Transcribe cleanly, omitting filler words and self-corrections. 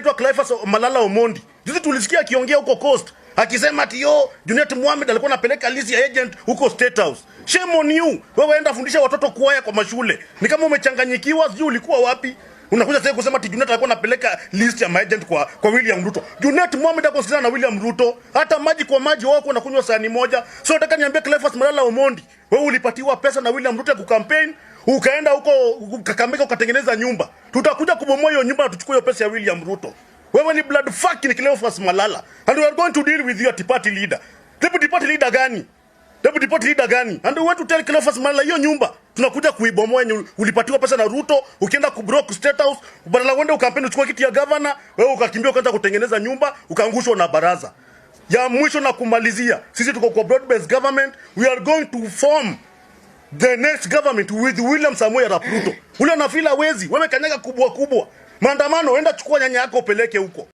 anaitwa Cleophas Malala Omondi. Juzi tulisikia akiongea huko Coast akisema ati yo Junet Mohamed alikuwa anapeleka list ya agent huko State House. Shame on you. Wewe enda fundisha watoto kwaya kwa mashule. Ni kama umechanganyikiwa, sijui ulikuwa wapi. Unakuja sasa kusema ati Junet alikuwa anapeleka list ya maagent kwa William Ruto. Junet Mohamed hakusikizana na William Ruto. Hata maji kwa maji wao wanakunywa sahani moja. So nataka niambie Cleophas Malala Omondi, wewe ulipatiwa pesa na William Ruto ya kucampaign, ukaenda huko Kakamega ukatengeneza nyumba. Tutakuja kubomoa hiyo nyumba na tuchukue hiyo pesa ya William Ruto. Wewe ni blood fucking Cleophas Malala. And we are going to deal with you at party leader. Deputy party leader gani? Deputy party leader gani? And we want to tell Cleophas Malala, hiyo nyumba tunakuja kuibomoa yenye ulipatiwa pesa na Ruto, ukienda kubroke State House, badala uende ukampeni uchukue kiti ya governor, wewe ukakimbia ukaanza kutengeneza nyumba, ukaangushwa na baraza. Ya mwisho na kumalizia, sisi tuko kwa broad based government, we are going to form the next government with William Samoei Arap Ruto. Ule anafeel hawezi, wewe kanyaga kubwa kubwa. Maandamano, enda chukua nyanya yako upeleke huko.